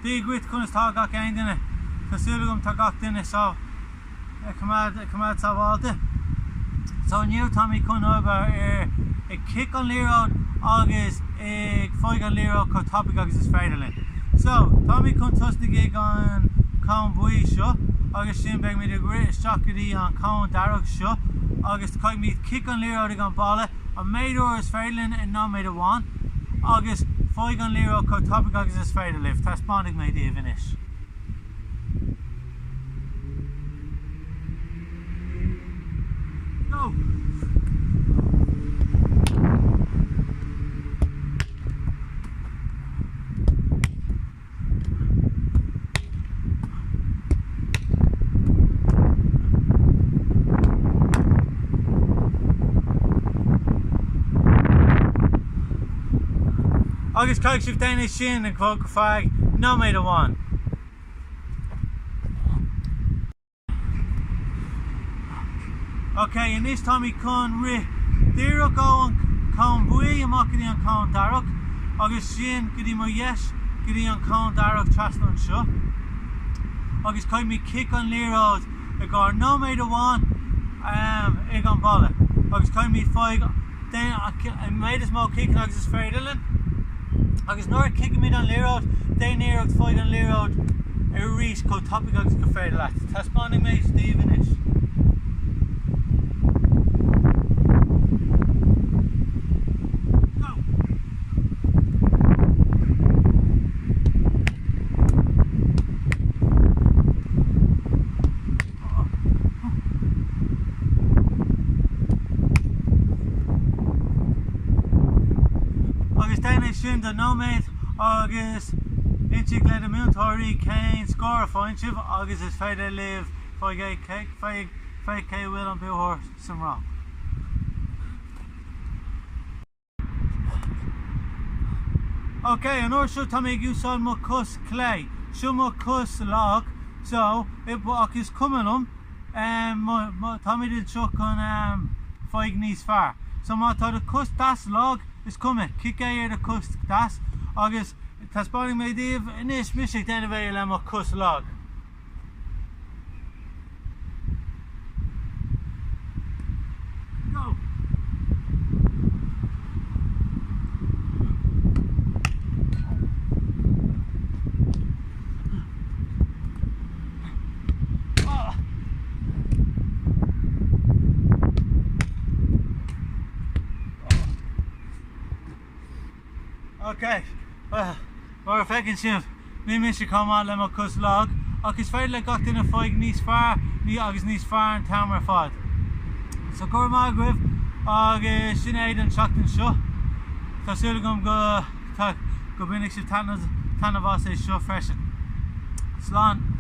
Dia dhuit, conas tá gach aon duine? Tá súil agam tá gach duine sá ag coimeád ag coimeád sábháilte. So inniu táimid chun obair ar ag cic an liathróid agus ag faigh an liathróid chomh tapaidh agus is féidir linn. So táimid chun tosnaigh ag an cón buí seo agus sin beidh ag rith isteach go dtí an cón dearg seo agus caithfimid cic an liathróid ag an balla an méid uair is féidir linn i nóiméad amháin agus faigh an liathróid chomh tapaidh agus is féidir libh. Taispeánfaidh mé daoibh anois. Go! Agus caithfidh sibh déanamh sin ar feadh nóiméad amháin. Ok, anois táimid chun rith díreach ó an cón buí amach go dtí an cón dearg agus sin go dtí mo dheis go dtí an cón dearg trasna anseo. Agus caithfimid cic an liathróid i gcomhair nóiméad amháin ag an balla. Agus caithfimid faigh an méid is mó ciceanna agus is féidir linn. Agus nuair a chicimid an liathróid, déan iarracht faigh an liathróid arís chomh tapaidh agus go féidir leat. Taispeánfaidh mé daoibh anois. Go! Agus déan é sin do nóiméad agus insígí le do múinteoirí cén scór a faigheann sibh agus is féidir libh faigh cé faigh cé bhfuil an buaiteoir san rang. Ok, an uair seo tá mé ag úsáid mo cos clé. Seo mo cos lag, so, ach is cuma liom, táimid anseo chun faigh níos fearr. So má tá do cos deas lag, is cuma, cic é ar do cos deas agus taispeánfaidh mé daoibh anois mise ag déanamh é le mo cos lag. Go! Ok, well, mar a feiceann sibh, níl mise chomh maith le mo cos lag, ach is féidir le gach duine faigh níos fearr agus níos fearr an t-am ar fad. So go raibh maith agaibh agus sin é don tseachtain seo. Tá súil agam go go mbainfidh sibh taitneamh as é seo freisin. Slán!